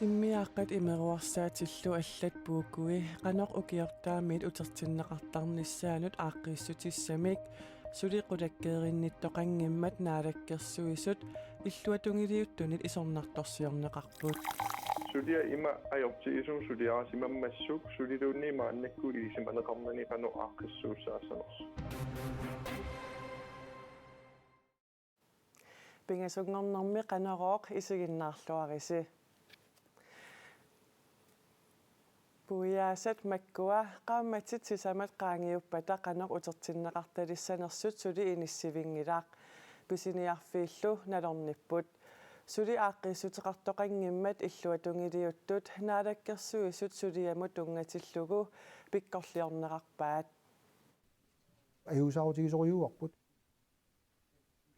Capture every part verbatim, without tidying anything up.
Immiaaqqat imeruersaatillu allat puukui qanoq ukiortaamiit utertinneqartarnissaannut aaqqiissutissamik suli qulakkeerinnittooqanngimmat Naalakkersuisut illuatungiliuttunit isornartorsiorneqarput. Suliaq ima ajortigisumik suliarisimammassuk suliluunniit maannakkut ilisimaneqarnani qanoq aaqqissuussaassanersoq. Pingasunngornermi Qanorooq isiginnaarluarisi. Puiaasat makkua qaammatit sisamat qaangiuppata qanoq utertinneqartalissanersut suli inissivinngilaq. Pisiniarfiillu nalornipput. Suli aaqqiissuteqartoqanngimmat illuatungiliuttut Naalakkersuisut suliamut tunngatillugu pikkorliorneqarpaat. Ajuusaarutigisorujussuuarput.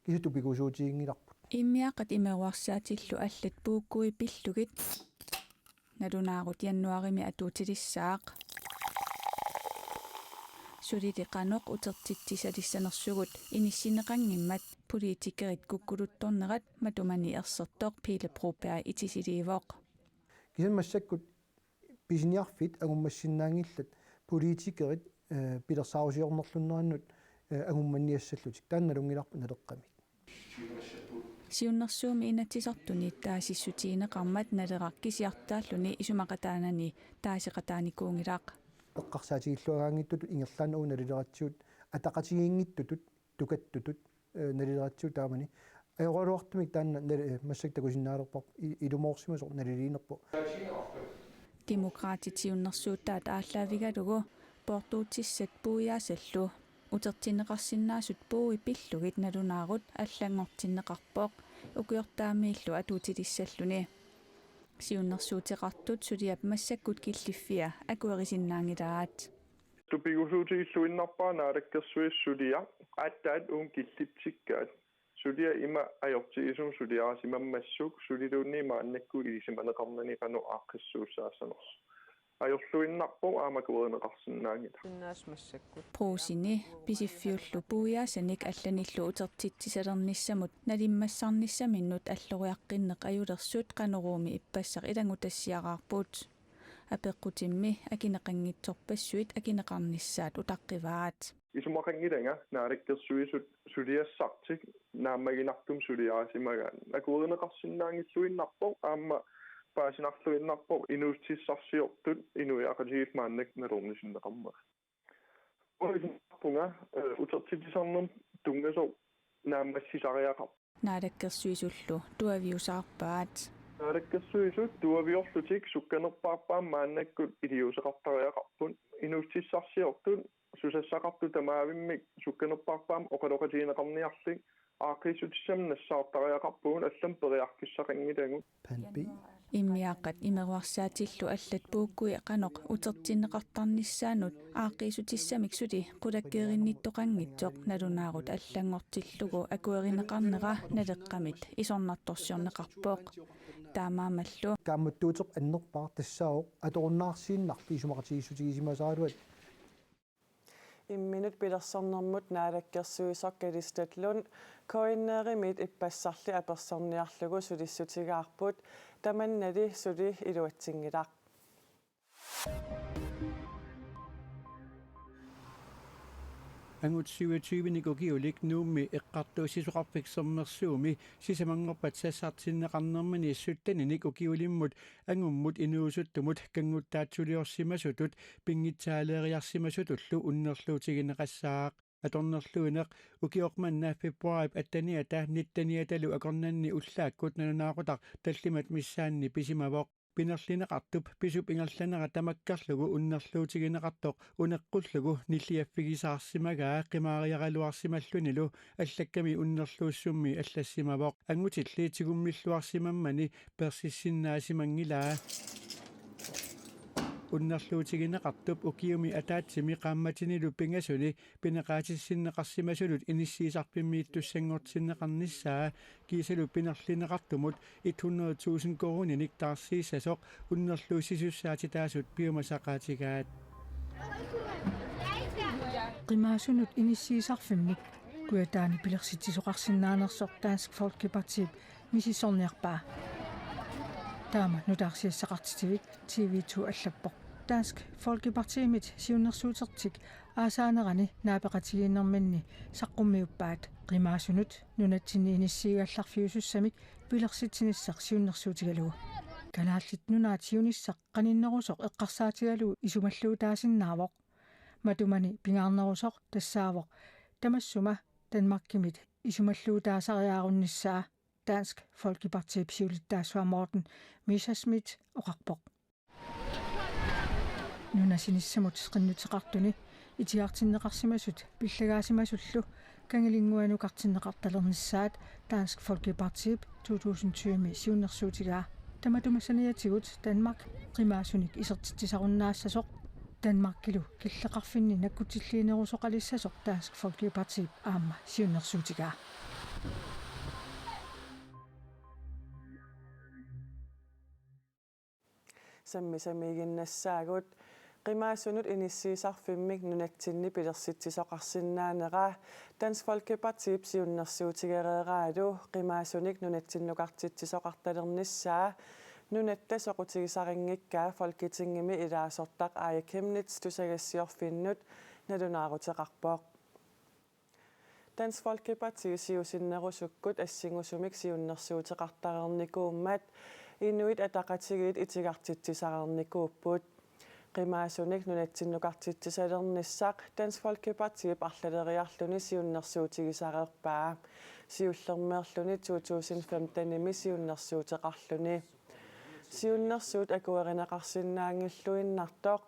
Kisianni tupigusuutiginngilarput. Immiaaqqat imeruersaatillu allat puukui pillugit nalunaarut januaarimi atuutilissaaq. Sulili qanoq utertitsisalissanersugut inissinneqanngimmat politikerit kukkuluttornerat matumani ersertoq Pele Broberg itisiliivoq. Kisianni massakkut pisiniarfiit angummassinnaanngillat, politikerit, eh, pilersaarusiornerlunnerannut, eh, angummanniassallutik. Taanna nalunngilarput Naleqqamit. Siunnersuummi Inatsisartuni taasissutigineqarmat Naleraq kisiartaalluni isumaqataanani taaseqataanikuunngilaq. Eqqarsaatigilluagaanngitsutut ingerlaannaq uagut nalileratsigu ataqatigiinngitsutut tukattutut, eh, nalileratsigu taamani. Ajoraluartumik taanna nali-, eh, massakkut takusinnaalerparput i-, ilumoorsimasoq naliliinerpoq. Demokraatit siunnersuutaat aallaavigalugu poortuutissat puiaasallu utertinneqarsinnaasut puui pillugit nalunaarut allanngortinneqarpoq ukiortaamiillu atuutilissalluni. Siunnersuuteqartut suliap massakkut killiffia akuerisinnaanngilaat. Tupigusuutigilluinnarpara Naalakkersuisut suliaq aatsaat uunga killitsikkaat. Suliaq ima ajortigisumik suliarisimammassuk suliluunniit maannakkut ilisimaneqarnani qanoq aaqqissuussaassanersoq. Ajorluinnarpoq aamma akuerineqarsinnaanngilaq. Brugseni Pisiffiullu puiaasanik allanillu utertitsisalernissamut nalimmassarnissaminnut alloriaqqinneq ajulersut Qanoruumi ippassaq ilanngutassiaraarput. Apeqqutimmi akineqanngitsorpassuit akineqarnissaat utaqqivaat. Isumaqanngilanga Naalakkersuisut suliassartik naammaginartumik suliarisimagaat. Akuerineqarsinnaanngilluinnarpoq aamma paasinarluinnarpoq inuussutissarsiortut inuiaqatigiit maannakkut nalornisinneqarmata. Uisinnaarpunga, eh, utertitsisarnermut tunngasoq naammassisariaqarpoq. Naalakkersuisullu tuaviusaarpaat. Naalakkersuisut tuaviorlutik sukkanerpaarpaamik maannakkut iliuuseqartariaqarput. Inuussutissarsiortut susassaqartut tamaavimmik sukkanerpaarpaamik oqaloqatigineqarniarlik aaqqiissutissamik nassaartariaqarpugut allamik periarfissaqanngilagut. Plan B. Immiaaqqat imeruersaatillu allat puukkui qanoq utertinneqartarnissaannut aaqqiissutissamik suli qulakkeerinnittoqanngitsoq nalunaarut allanngortillugu akuerineqarnera Naleqqamit isornartorsiorneqarpoq. Taamaammallu kaammattuuteq annerpaaq tassaavoq atorunnaarsiinnarli isumaqatigiissutigisimasaraluat. Imminut pilersornermut naalakkersuisoq Kalistat Lund K N R-imiit ippassarli apersorniarlugu sulissutigaarput, tamannali suli iluatsinngilaq. Angut syvogtyvenik ukiulik Nuummi Eqqartuussisoqarfik Sermersuumi sisamanngorpat sassartinneqarnermini sytteninik ukiulimmut angummut inuusuttumut kannguttaatsuliorsimasutut pinngitsaaleeriarsimasutullu unnerluutigineqassaaq. Atornerluineq ukioq manna februaarip atteniata nitteniatalu akornanni ullaakkut nalunaaqutaq tallimat missaanni pisimavoq. Pinerlineqartup pisup ingerlanera tamakkerlugu unnerluutigineqartoq uneqqullugu nilliaffigisaarsimagaa qimaariaraluarsimallunilu allakkami unnerluussummi allassimavoq. Angutilli tigummilluarsimammani persissinnaasimanngilaat. Unnerluutigineqartup ukiumi ataatsimi qaammatinilu pingasuni pineqaatissinneqarsimasunut inissiisarfimmiittussanngortinneqarnissaa kiisalu pinerlineqartumut et hundrede tusind koruuninik taarsiissasoq unnerluussisussaatitaasut piumasaqaatigaat. Qimaasunut inissiisarfimmik Kujataani pilersitsisoqarsinnaanersoq Dansk Folkepartip misissorniarpaa. Taama nutaarsiassaqartitivik T V to allappoq. Dansk Folkepartimit siunnersuutertik aasaanerani naapeqatigiinnerminni saqqummiuppaat. Qimaasunut nunatsinni inissiigallarfiusussamik pilersitsinissaq siunnersuutigalugu. Kalaallit Nunaat siunissaq qaninnerusoq eqqarsaatigalugu isumalluutaasinnaavoq. Matumani pingaarnerusoq tassaavoq tamassuma Danmarkimit isumalluutaasariaarunnissaa. Dansk Folkepartip siulittaasua Morten Messerschmidt oqarpoq. Nunasinissamut qinnuteqartuni itigartinneqarsimasut pillagaasimasullu kangilinnguanukartinneqartalernissaat Dansk Folkepartip to tusind tyve siunnersuutigaa. Tamatuma saniatigut Danmark qimaasunik isertitsisarunnaassasoq, Danmarkilu killeqarfinni nakkutilliinerusoqalissasoq Dansk Folkepartip aamma siunnersuutigaa. Sammisamiiginnassaagut. Qimaasunut inissiisarfimmik nunatsinni pilersitsisoqarsinnaanera Dansk Folkepartip siunnersuutigereeraalu qimaasunik nunatsinnukartitsisoqartalernissaa nunatta soqutigisarinngikkaa Folketingimi ilaasortaq Aaja Chemnitz tusagassiorfinnut nalunaaruteqarpoq. Dansk Folkeparti siusinnerusukkut assingusumik siunnersuuteqartareernikuummat Inuit Ataqatigiit itigartitsisareernikuupput. Qimaasunik nunatsinnukartitsisalernissaq Dansk Folkepartip arlaleriarluni siunnersuutigisareerpaa. Siullermeerluni to tusind femtenimi siunnersuuteqarluni. Siunnersuut akuerineqarsinnaanngilluinnartoq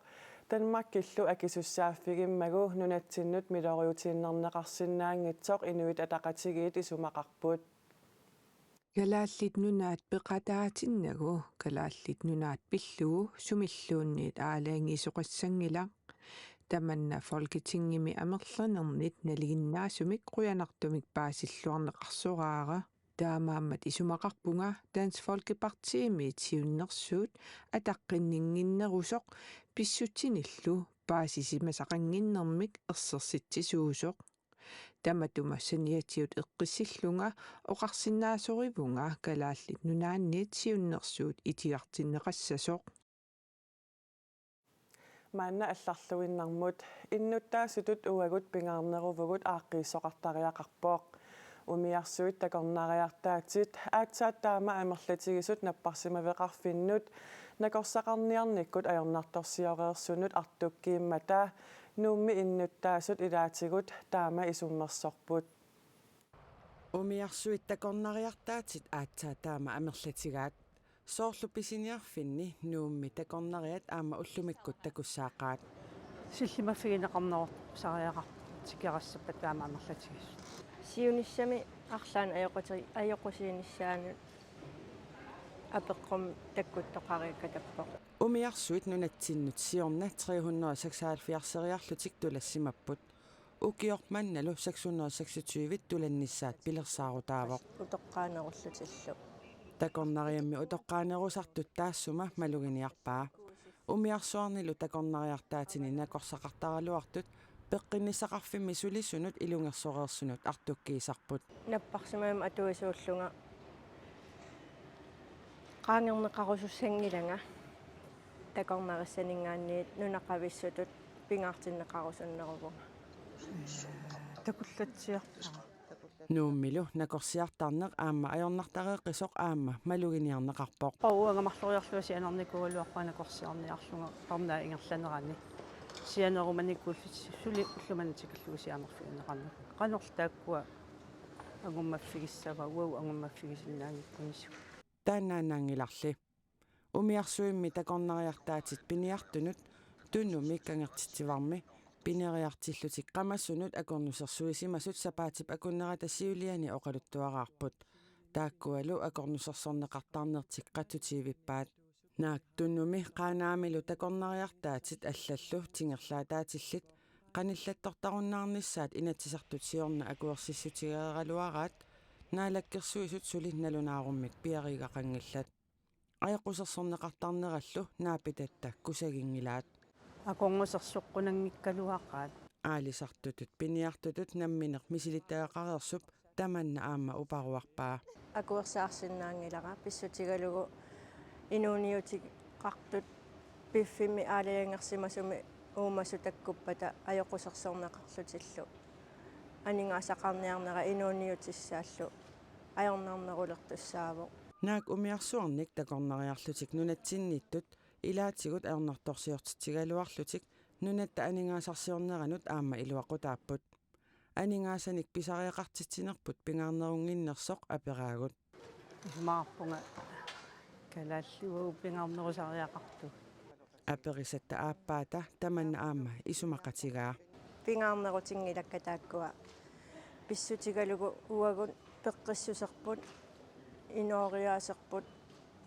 Danmarkillu akisussaaffigimmagu nunatsinnut miloriutiinnarneqarsinnaanngitsoq Inuit Ataqatigiit isumaqarput. Kalaallit Nunaat peqataatinnagu Kalaallit Nunaat pillugu sumilluunniit aalajangiisoqassanngilaq. Tamanna Folketingimi amerlanernit nalinginnaasumik qujanartumik paasilluarneqarsoraara. Taamaammat isumaqarpunga Dansk Folkepartimiit siunnersuut ataqqinninnginnerusoq pissutsinillu paasisimasaqannginnermik ersersitsisuusoq. Tamatuma saniatigut eqqissillunga oqarsinnaasorivunga Kalaallit Nunaanniit siunnersuut itigartinneqassasoq. Maanna allarluinnarmut. Innuttaasutut uagut pingaarneruvugut aaqqiissoqartariaqarpoq. Umiarsuit takornariartaatsit aatsaat taama amerlatigisut napparsimaveqarfinnut nakorsaqarniarnikkut ajornartorsioreersunut artukkiimmata Nuummi innuttaasut ilaatigut taama isummersorput. Umiarsuit takornariartaatsit aatsaat taama amerlatigaat. Soorlu pisiniarfinni Nuummi takornariat aamma ullumikkut takussaaqaat. Sillimaffigineqarnerusariaqarput tikerassappat taama amerlatigisut. Siunissami arlaannik ajoquti-, ajoqusiinissaanut apeqqummi takkuttoqariakkatappoq. Umiarsuit nunatsinnut siorna tre hundrede seksoghalvfjerdseriarlutik tulassimapput. Ukioq mannalu seks hundrede seksogtyve tulannissaat pilersaarutaavoq. Utoqqaanerullutillu. Takornariammi utoqqaanerusartut taassuma maluginiarpaa. Umiarsuarnilu takornariartaatini nakorsaqartaraluartut peqqinnissaqarfimmi sulisunut ilungersoreersunut artukkiisarput. Napparsimavimma atuisuullunga qaangerneqarusussanngilanga takornarissaninngaanniit nunaqavissutut pingaartinneqarusunneruvunga. Takullatsiarpara. Nuummilu nakorsiartarneq aamma ajornartareqqisoq aamma maluginiarneqarpoq. Qaa uanga marloriarlunga sianernikuugaluarpara nakorsiarniarlunga parnaa ingerlanerani. Sianerumanikuullutik suli ullumimut tikillugu sianerfigineqarneq. Qanorlu taakkua angummaffigissavat, uagut angummaffigisinnaanngikkunissagut. Taannaannaanngilarli. Umiarsuimmi takornariartaatsit piniartunut Tunumi Kangertitsivarmi pineriartillutik qamasunut akornusersuisimasut sapaatip akunnerata siuliani oqaluttuaraarput. Taakkualu akornusersorneqartarnertik qatsutivippaat. Naak Tunumi Qaanaamilu takornariartaatsit allallu tingerlaataatillit qanillattortarunnaarnissaat Inatsisartut siorna akuersissutigereeraluaraat Naalakkersuisut suli nalunaarummik piareeraqanngillat. Ajoqusersorneqartarnerallu naapitatta kusaginngilaat. Akornusersoqqunanngikkaluaqaat. Aalisartutut piniartutut nammineq misilittagaqareersup tamanna aamma uparuarpaa. Akuersaarsinnaanngilara pissutigalugu Inuuniutiqartut piffimmi aalajangersimasumi uumasut takkuppata ajoqusersorneqarlutillu aningaasaqarniarnera inuuniutissaallu ajornarnerulertussaavoq. Naak umiarsuarnik takornariarlutik nunatsinniittut ilaatigut ajornartorsiortitsigaluarlutik nunatta aningaasarsiorneranut aamma iluaqutaapput. Aningaasanik pisariaqartitsinerput pingaarnerunnginnersoq aperaagut. Isumaqarpunga kalaallit uagut pingaarnerusariaqartugut. Aperisatta aappaata tamanna aamma isumaqatigaa. Pingaarnerutinngilakka taakkua pissutigalugu uagut peqqissuserput, inooriaaserput,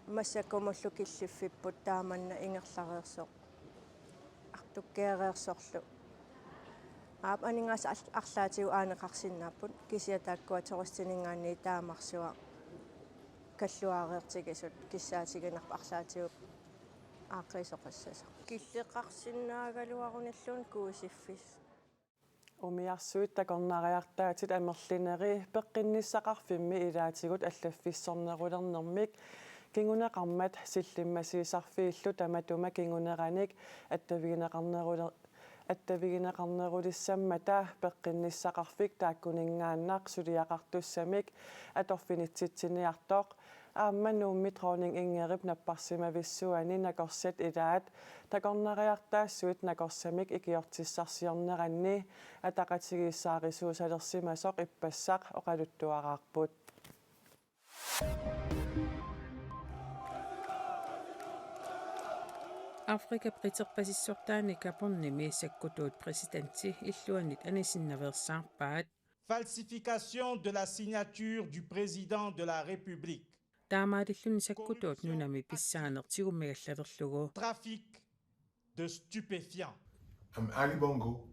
massakkumullu killiffipput taamanna ingerlareersoq. Artukkeereersorlu. Aap aningaasat al-, arlaatigut aaneqarsinnaapput kisianni taakkua turistininngaanniit taamarsuaq kalluareertigisut kissaatiginarpoq arlaatigut aaqqiisoqassasoq. Killeqarsinnaagaluarunilluunniit kuisiffis. Umiarsuit takornariartaatit amerlineri peqqinnissaqarfimmi ilaatigut allaffissornerulernermik kinguneqarmat sillimmasiisarfiillu tamatuma kinguneranik attavigineqarneruler-, attavigineqarnerulissammata peqqinnissaqarfik taakkuninngaannaq suliaqartussamik atorfinitsitsiniartoq aamma Nuummi Dronning Ingridip napparsimavissuani nakorsat ilaat takornariartaassuit nakorsamik ikiortissarsiorneranni ataqatigiissaarisuusalersimasoq ippassaq oqaluttuaraarput. Afrikap qiterpasissortaani Gabonimi sakkutuut præsidenti illuannit anisinnaveersaarpaat. Falsification de la signature du président de la République. Taamaalilluni sakkutuut nunami pissaaneq tigummigallalerlugu. Trafic de stupéfiants. I'm Ali Bongo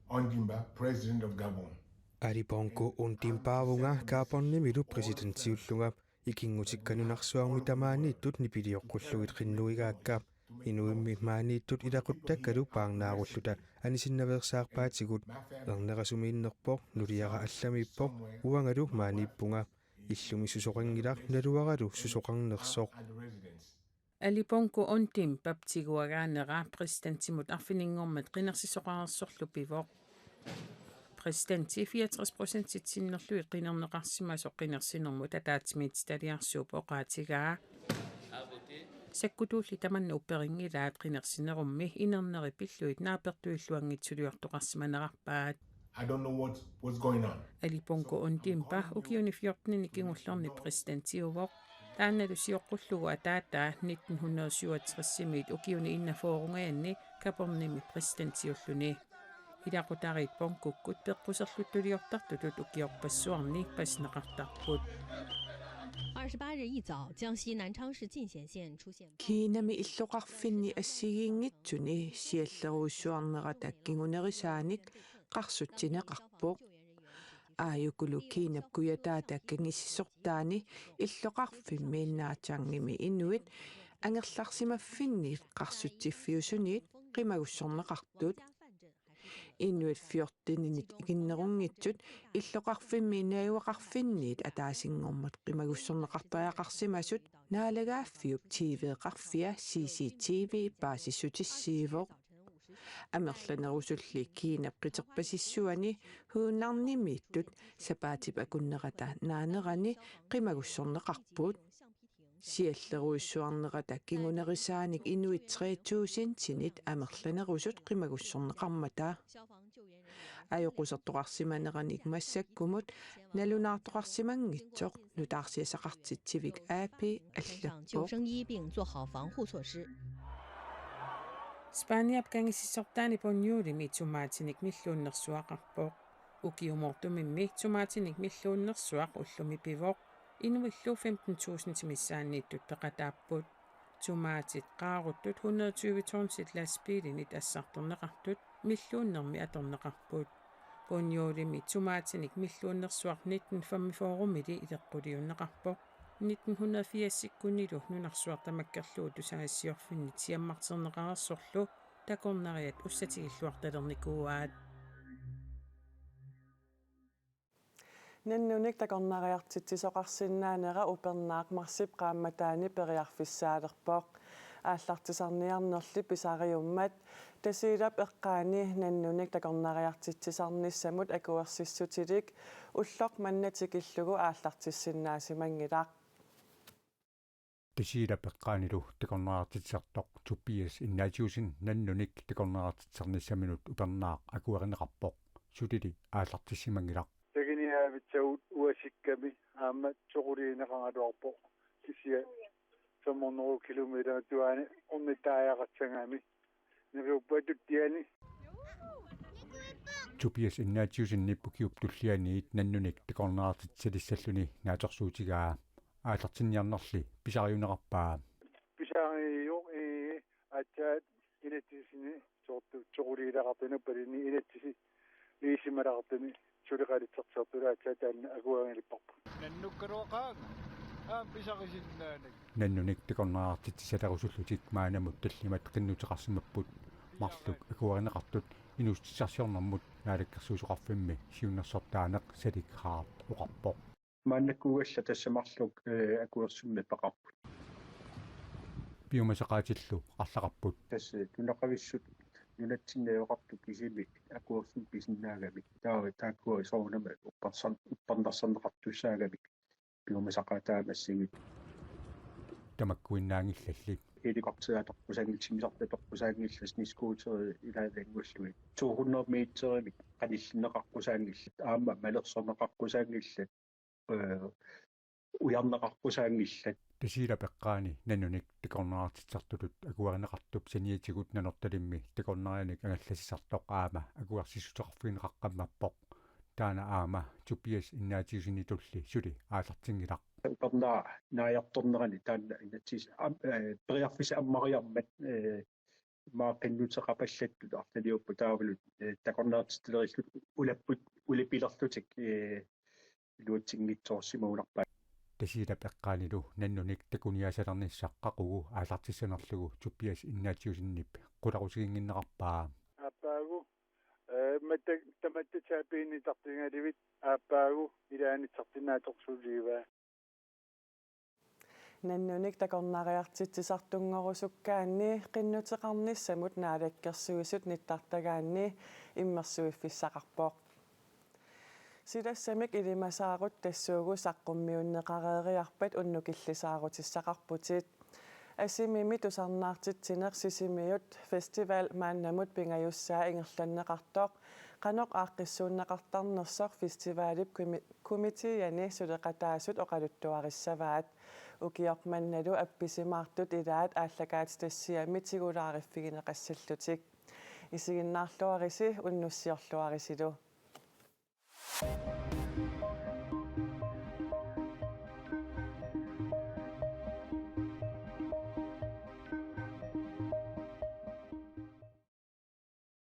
Ondimba, President of Gabon. Ali Bongo Ondimbaavunga Gabonimilu præsidentiullunga. Ikinngutikka nunarsuarmi tamaaniittut nipilioqqullugit qinnuigaakka. Inuimmi maaniittut ilaquttakkalu paarnaarulluta anisinnaveersaarpaatigut. Ernerasumiinnerpoq, nuliara allamiippoq, uangalu maaniippunga. Illumi susoqanngilaq, naluaralu susoqarnersoq. Ali Bongo Ondimbap tiguagaanera præsidentimut arfininngormat qinersisoqareersorlu pivoq. Præsidenti fireogtres procentit sinnerlugit qinerneqarsimasoq qinersinermut ataatsimiititaliarsuup oqaatigaa. Sakkutuulli tamanna upperinngilaat qinersinerummi inerneri pillugit naapertuilluanngitsuliortoqarsimanerarpaat. I don't know what, what's going on. Ali Bongo Ondimba ukiuni fjortenini kingullerni præsidentiuvoq. Taannalu sioqqullugu ataataa nitten hundrede syvogtresimiit ukiuni enogfyrrerungajanni Gabonimi præsidentiulluni. Ilaqutariit Bongokkut peqquserluttuliortartutut ukiorpassuarni paasineqartarput. 二十八日一早，江西南昌市进贤县出现。 Kiinami illoqarfinni assigiinngitsuni siallerujussuarnerata kingunerisaanik qarsutsineqarpoq. Aajukulu Kiinap kujataata kangisisortaani illoqarfimmi Naatangimi inuit angerlarsimaffinniit qarsutsiffiusuniit qimagussorneqartut. Inuit fjorteninit ikinnerunngitsut illoqarfimmi najugaqarfinniit ataasinngormat qimagussorneqartariaqarsimasut Naalagaaffiup T V-qarfia C C T V paasissutissiivoq. Amerlanerusulli Kiinap qiterpasissuani Hunanimiittut sapaatip akunnerata naanerani qimagussorneqarput. Siallerujussuarnerata kingunerisaanik inuit tre tusindinit amerlanerusut qimagussorneqarmata. Ajoqusertoqarsimaneranik massakkumut nalunaartoqarsimanngitsoq nutaarsiassaqartitsivik A P allappoq. Spaniap kangisisortaani Buñuelimi tomaatinik milluunnersuaqarpoq. Ukiumoortumimmi tomaatinik milluunnersuaq ullumi pivoq. Inuillu femten tusind missaanniittut peqataapput. Tomaatit qaaruttut hundrede tyve tonsit lastbiilinit assartorneqartut milluunnermi atorneqarput. Buñuelimi tomaatinik milluunnersuaq nitten femogfyrremili ileqquliunneqarpoq. Nitten hundrede firsikkunnilu nunarsuaq tamakkerlugu tusagassiorfinnit siammarterneqareersorlu takornariat ussatigilluartalernikuuaat. Nannunik takornariartitsisoqarsinnaanera upernaaq marsip qaammataani periarfissaalerpoq. Aallartisarniarnerli pisariummat Tasiilap eqqaani nannunik takornariartitsisarnissamut akuersissutilik ulloq manna tikillugu aallartissinnaasimanngilaq. Tasiilap eqqaanilu takornariartitsisartoq Tobias Ignatiussen nannunik takornariartitsisarnissaminut upernaaq akuerineqarpoq, sulili aallartissimanngilaq. Takuniaavitsagut uasikkami aamma toquliineqaraluarpoq, kisianni femhundrede kilometer tuaani ornittariaqassagami neriuppunga tuttiani. Tobias Ignatiussenip ukiup tullianiit nannunik takornariartitsissalissalluni naatsorsuutigaa. Aallartinniarnerli pisariuneqarpaa. Pisariuvoq, ee, aatsaat inatsisini soorlu toquliileqartuni, palinni inatsisit iisimalaqartuni suleqalutsersortut, aatsaat taanna akuerinngilluinnarpoq. Nannukkaluaqaanga aamma pisarisinnaanagit. Nannunik takornariartitsissalerusullutik maannamut tallimat qinnuteqarsimapput. Marluk akuerineqartut inuussutissarsiornermut Naalakkersuisoqarfimmi siunnersortaaneq Salik Hart oqarpoq. Maannakkuugallartut tassa marluk, ee, akuersummi peqarput. Piumasaqaatillu arlaqarput. Tassa nunaqavissut nunatsinni ajoqartut kisimik akuersumik pisinnaagamik. Taava taakkua soorunami uppersan-, uppernarsarneqartussaagamik piumasaqaataat massakkut. Tamakkuinnaanngillalli. Helikopteri atoqqusaanngillat, timmisartut atoqqusaanngillat, snescooter ilaanngilluinnarput. To hundrede meterimik qanillinneqaqqusaanngillat, aamma malersorneqaqqusaanngillat, ee, ujarneqaqqusaanngillat. Tasiilap eqqaani nannunik takornariartitsisartutut akuerineqartup saniatigut Nanortalimmi takornarianik angallassisartoq aamma akuersissuteqarfigineqaqqammerpoq. Taanna aamma Tobias Ignatiussenitulli suli aallartinngilaq. Upernaaq naajartornerani taanna inatsis am-, ee, periarfissaq ammariarmat, ee, maa qinnuteqapallattoq arlaliuppoq taavalu, ee, takornariartitsisartut ulapput ulapilerlutik, ee, iluatsinngitsoorsimagunarpaat. Tasiilap eqqaanilu nannunik takuniaasalernissaq qaqugu aallartissanerlugu Tobias Ignatiussenip qularusiginnginnerarpaa. Aappaagu, ee, matta-, tamatta taapiinnitartigalivit aappaagu ilaanitsartinnaatsorsuuliivaa. Nannunik takornariartitsisartunngorusukkaanni qinnuteqarnissamut Naalakkersuisut nittartagaanni immersuiffissaqarpoq. Silassamik ilimasaarut tassuugu saqqummiunneqareeriarpat unnukillisaarutissaqarputit. Asimimi tusarnaartitsineq Sisimiut Festival maannamut pingajussaa ingerlanneqartoq qanoq aaqqissuunneqartarnersoq festivalip komi-, komiteani suleqataasut oqaluttuarissavaat. Ukioq mannalu appisimaartut ilaat aallakaatitassiami tigulaariffigineqassallutik. Isiginnaarluarisi, unnussiorluarisilu.